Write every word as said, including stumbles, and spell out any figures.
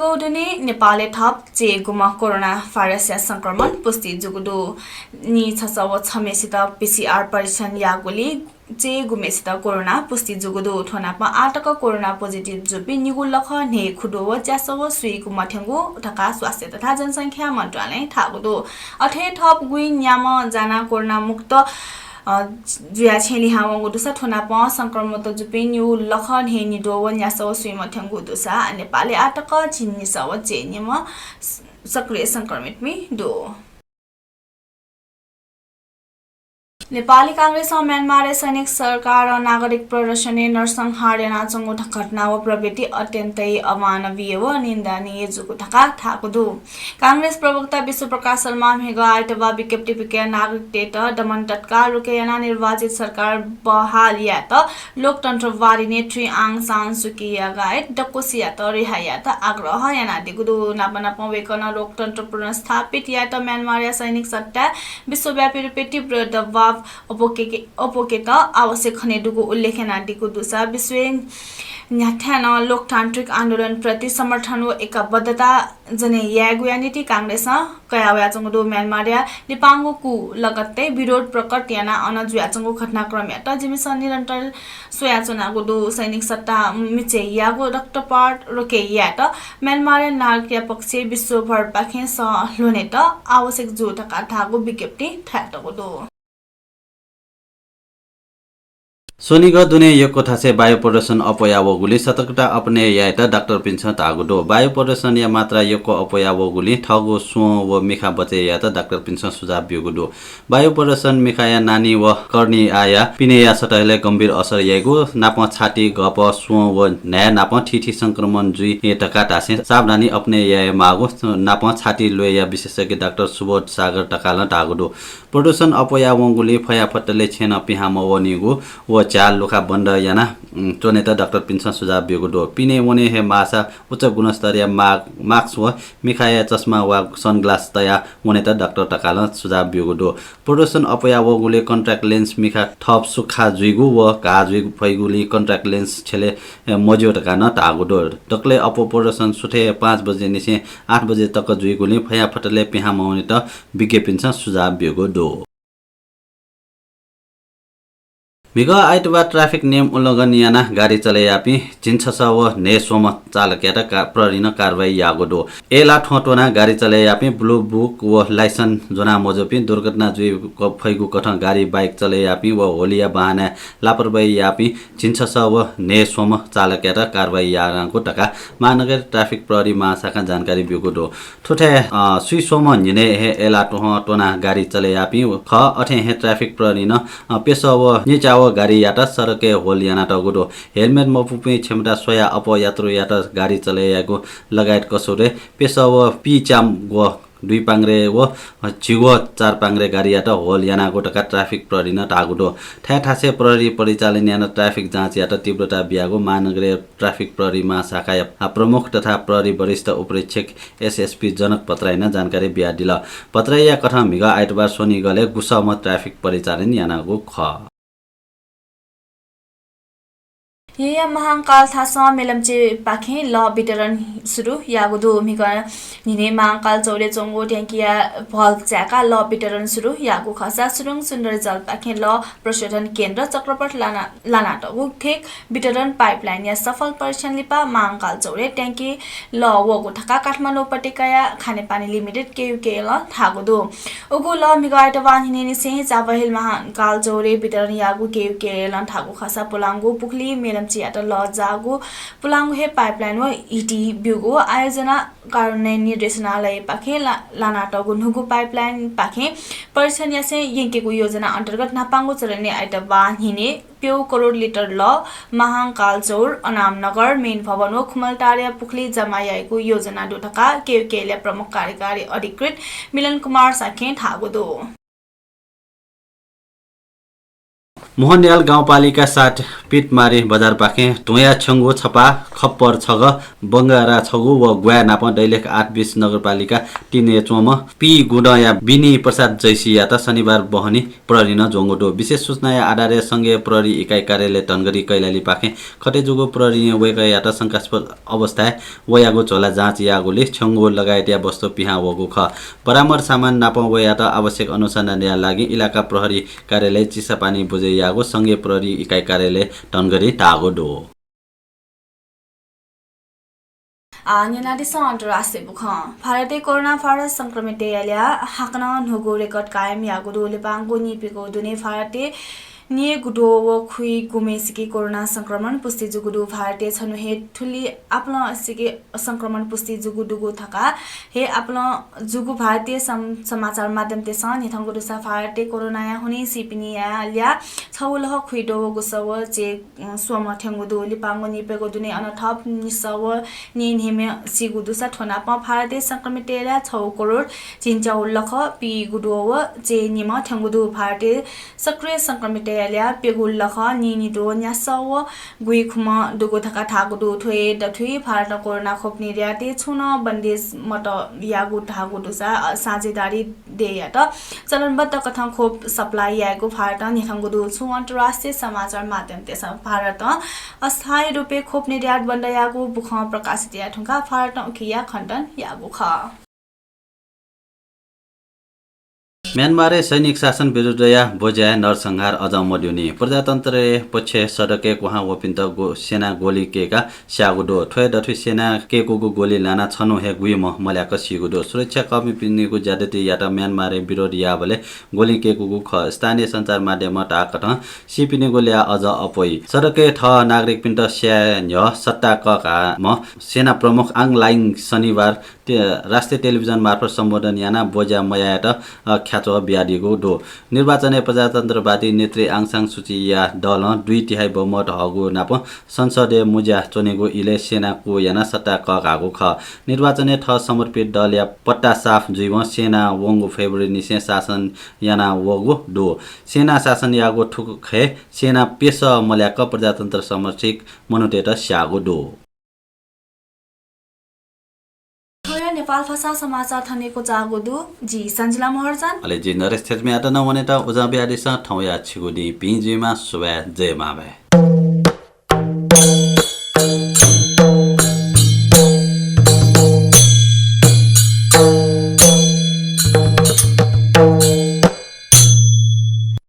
दुने नेपालय् थप चय्‌गुम्ह कोरोना भाइरसया संक्रमण पुष्टि जूगु दु। नीछसः व छम्हेसित पीसीआर परीक्षण याःगुलिं चय्‌गुम्हेसित कोरोना पुष्टि जूगु दु। थ्व नाप आः तक कोरोना positive जूपिं निगू लख न्हय्‌खुद्वः व च्यासः व स्वीगू मथ्यंगु धकाः स्वास्थ्य तथा जनसंख्या मन्त्रालयं धाःगु दु। अथे थप गुइन्याम्ह जाना कोरोना मुक्त अ, जुयाः छेँ लिहां वंगु दुसा थ्व नाप संक्रमित जूपिं निगू लख न्हय्‌निद्वः व न्यासः व स्वीमथ्यंगु दुसा नेपालय् आः तक झिंनिसः व चय्‌निम्ह स-, सक्रिय संक्रमितपिं दु। नेपाली कांग्रेसं म्यानमारया सैनिक सरकार नागरिक प्रदर्शनय् नरसंहार यानाच्वंगु घटना व प्रवृत्ति अत्यन्तै अमानवीय व निन्दनीय जूगु धकाः धाःगु दु। कांग्रेस प्रवक्ता विश्वप्रकाश शर्मां म्हिगः आइतबाः विज्ञप्ति पिकयाः नागरिकतय्‌त दमन तत्काल रोके यानाः निर्वाचित सरकार बहाल यायेत, लोकतन्त्रवादी नेत्री आङ सान सुकी लगायत दक्वसियात रिहा यायेत आग्रह यानादीगु दु। नापनापं वय्‌कलं लोकतन्त्र पुनर्स्थापित यायेत म्यानमारया सैनिक सत्ताय् विश्वव्यापी रूपय् तीव्र दबाव अप्वके-, अप्वकेत आवश्यक खनेदुगु उल्लेख यानादीगु दुसा विश्वय् न्ह्याथाय् नं लोकतान्त्रिक आन्दोलनप्रति समर्थन व एकबद्धता जने यायेगुया निंतिं कांग्रेसं कयावयाच्वंगु दु। म्यानमारया लिपांगु कु लगत्तय् विरोध प्रकट यानाः अन जुयाच्वंगु घटनाक्रमयात जिमिसं निरन्तर स्वयाच्वनागु दु। सैनिक सत्ता मिचय् याःगु रक्तपात रोके यायेत म्यानमारया नागरिकया पक्षय् विश्वभरपाखें सह ल्ह्वनेत आवश्यक जू धकाः धाःगु विज्ञप्तिं धयातःगु दु। स्वनिगः दुने यक्व थासय् वायु प्रदूषण अप्वया वःगुलिं सतर्कता अपनय् यायेत डाक्टरपिन्सं धाःगु दु। वायु प्रदूषणया मात्रा यक्व अप्वया वःगुलिं थःगु स्वँ व मिखा बचय् यायेत डाक्टरपिन्सं सुझाव ब्यूगु दु। वायु प्रदूषण मिखाया नानी व कर्नियाया पिनेया सतहय् गम्भीर असर याइगु, नापं छाती, गप, स्वँ व न्हाय् नापं थीथी संक्रमण जुइ धकाः धासें सावधानी अपनय् यायेमाःगु नापं छाती ल्वय्‌या विशेषज्ञ डाक्टर सुबोध सागर ढकालं धाःगु दु। प्रदूषण अप्वया वंगुलिं फयाफतले छेँनं पिहां मवनीगु व झ्याः लुखा बन्द याना, उम्, च्वनेत डाक्टरपिन्सं सुझाव ब्यूगु दु। पिने वने हे माःसा उच्च गुणस्तरया मा-, mask व मिखाया चस्मा वा sunglass तया वनेत डाक्टर ढकालं सुझाव ब्यूगु दु। प्रदूषण अप्वया वःगुलिं contact lens मिखा थप सुक्खा जुइगु व घाः जुइ फइगुलिं contact lens छ्यले, ए, मज्यू धकाः नं धाःगु दु। दकलय् अप्वः प्रदूषण सुथय् पाँच बजे निसें आठ बजे तक जुइगुलिं फयाफतले पिहां मवनेत विज्ञपिन्सं सुझाव ब्यूगु दु। म्हिगः आइतबार traffic नियम उल्लंघन यानाः गाडी चले याःपिं झिंछसः व न्हय्‌स्वम्ह चालकयात का-, प्रहरीं कारवाही याःगु दु। अय्‌लाः थ्वँ त्वनाः गाडी चले याःपिं blue book व license ज्वना मजूपिं, दुर्घटना जुइ क-, फइगु कथं गाडी bike चले याःपिं व होलीया बहानाय् लापरवाही याःपिं झिंछसः व न्हय्‌स्वम्ह चालकयात कारवाही यानागु धकाः महानगर traffic प्रहरी महाशाखां जानकारी ब्यूगु दु। थुथाय्, अ, स्वीस्वम्ह न्हिनय् हे अय्‌लाः थ्वँ त्वनाः गाडी चले याःपिं खः। अथे हे traffic प्रहरीं नं, अ, प्यसः व न्येच्यावः गाडीयात सडकय् होल यानातःगु दु। Helmet मफुपिं क्षमता स्वयाः अप्वः यात्रुयात गाडी चले यायेगु लगायत कसुरय् प्यसः व पीच्याम्ह दुई पांग्रे व झिगू चार पांग्रे गाडीयात होल यानागु धकाः traffic प्रहरीं नं धाःगु दु। थाय् थासय् प्रहरी परिचालन यानाः traffic जाँचयात तीव्रता बियागु महानगरीय traffic प्रहरी महाशाखाया प्रमुख तथा प्रहरी वरिष्ठ उपरीक्षक एसएसपी जनक भट्टराईं नं जानकारी बियादिल। भट्टराईया कथं म्हिगः आइतबार स्वनिगलय् गुसःम्ह traffic परिचालन यानागु खः। येँया महांकाल थासं मेलम्चीपाखें लः वितरण सुरु याःगु दु। म्हिगः न्हिनय् महांकाल चौरय् च्वंगु ट्याङ्कीया valve चाय्‌काः लः वितरण सुरु याःगु खःसा सुरुङ सुन्दरी जलपाखें लः प्रशोधन केन्द्र चक्रपथ लाना, लानातःगु थेक वितरण pipeline या सफल परीक्षण लिपा महांकाल चौरय् ट्याङ्की लः वःगु धकाः काठमाडौं उपत्यकाया खानेपानी लिमिटेड, केयुकेएलं धाःगु दु। उगु लः म्हिगः आइतबाः न्हिनय् निसें चाबहिल महांकाल चौरय् वितरण याःगु केयुकेएलं धाःगु खःसा पुलांगु पुखुली मेलम्चीयात लः जाःगु पुलांगु हे pipeline व हिति ब्यूगु आयोजना कार्यान्वयन निर्देशनालयपाखें ला-, लानातःगु न्हूगु pipeline पाखें परीक्षण यासें यंकेगु योजना अन्तर्गत न्हापांगु चरणय् आइतबाः न्हिनय् प्यौ करोड लिटर लः महांकाल चौर, अनामनगर, मेन भवन व खुमलटारया पुखुली जमा याइगु योजना दु धकाः केयुकेएलया प्रमुख कार्यकारी अधिकृत मिलन कुमार शाक्यं धाःगु दु। मोहनयाल गाउँपालिका सात पिटमारी बजारपाखें धुँया छ्यंगु छपा, खप्पर छगः, बंगारा छगू व ग्वाये नापं दैलेख आठ बिस नगरपालिका तीनय् च्वंम्ह पी गुडंया बिनी प्रसाद जैसीयात शनिबार बहनी प्रहरीं ज्वंगु दु। विशेष सूचनाया आधारय् संघीय प्रहरी इकाइ कार्यालय धनगढी कैलालीपाखें खटे जूगु प्रहरीं वय्कःयात शंकास्पद अवस्थाय् वयागु झोला जाँच याःगुलिं छ्यंगु लगायतया वस्तु पिहां वःगु खः। बरामद सामान नापं वयात आवश्यक अनुसन्धानया लागि इलाका प्रहरी कार्यालय चिसापानी बुझे याःगु संघीय प्रहरी इकाइ कार्यालय धनगढीं धाःगु दु। आः न्यनादिसँ अन्तर्राष्ट्रिय बुखँ। भारतय् कोरोना भाइरस संक्रमितया ल्याः हाकनं न्हूगु रेकर्ड कायम याःगु दु। लिपांगु नीप्यघौ दुने भारतय् नीगुद्वः व खुइगुम्हेसिके कोरोना संक्रमण पुष्टि जूगु दु। भारतय् छन्हु हे थुलि आपालंसिके संक्रमण पुष्टि जूगु दुगु धकाः हे आपालं जूगु भारतीय सम-, समाचार माध्यमतय्सं न्ह्यथंगु दुसा भारतय् कोरोनाया हुनिं सीपिनिया ल्याः छगू लख खुइद्वः व गुसः व चे अँ, स्वम्ह थ्यंगु दु। लिपांगु नीप्यघौ दुने अन थप निसः व नीन्हय्म्ह सीगु दुसा थ्व नापं भारतय् संक्रमितया ल्याः छगू करोड झिंच्याहु लख पीगुद्वः व चे निम्ह थ्यंगु दु। भारतय् सक्रिय संक्रमितया ल्याः प्यघौ लख नीनिद्वः न्यासः व गुइखुम्ह दुगु धकाः धाःगु दु। थ्व हे दथुइ भारतं कोरोना खोप निर्यातय् छुं नं बन्देज मत याःगु धाःगु दुसा, अ, साझेदारी देय्‌यात चरणबद्ध कथं खोप सप्लाई यायेगु भारतं न्ह्यथंगु दु। छुं अन्तर्राष्ट्रिय समाचार माध्यमतय्सं भारतं अस्थायी रूपय् खोप निर्यात बन्द याःगु बुखँ प्रकाशित याये धुंकाः भारतं उकिया खण्डन याःगु खः। म्यानमारय् सैनिक शासन विरुद्धया ब्वज्याय् नरसंहार अझं मद्यूनि। प्रजातन्त्रया पक्षय् सडकय् क्वहां वःपिन्त गो-, सेनां गोली कय्काः स्याःगु दु। थ्व हे दथुइ सेनां कय्कूगु गोली लानाः छन्हु हे गुइम्ह मल्याक सीगु दु। सुरक्षाकर्मीपिनिगु ज्यादतियात म्यानमारय् विरोध याःबलय् गोली कय्कूगु खः। स्थानीय सञ्चार माध्यमं धाःकथं सीपिनिगु ल्याः अझ अप्वइ। सडकय् थः नागरिकपिन्त स्याये न्ह्यः सट्टा कःघाःम्ह सेना प्रमुख आङ लाइङ शनिबार ते-, राष्ट्रिय टेलिभिजन मार्फत सम्बोधन यानाः ब्वज्या मयायेत, अ, ख्याच्वः बियादीगु दु। निर्वाचनय् प्रजातन्त्रवादी नेत्री आङ सान सुचीया दलं दुई तिहाइ बहुमत हःगु नापं संसदय् मुँज्या च्वनीगु इलय् सेनां coup यानाः सट्टा कःघाःगु खः। निर्वाचनय् थः समर्पित दलया पत्ता साफ जुइवं सेनां वंगु फेब्रुअरीनिसें शासन याना वःगु दु। सेनां शासन याःगु थुखे सेनां प्यसः मल्याक प्रजातन्त्र समर्थक मनूतय्त स्याःगु दु। थ्व हे नेपाल भाषा समाचार थन हे क्वचाःगु दु। जि सञ्जिला महर्जन। अले जि नरेश थेच्मीयात नं वनेत उजं बियादिसँ। थौंया छिगु दिं भिं जुइमा। सुभाय्, जय मांभाय्।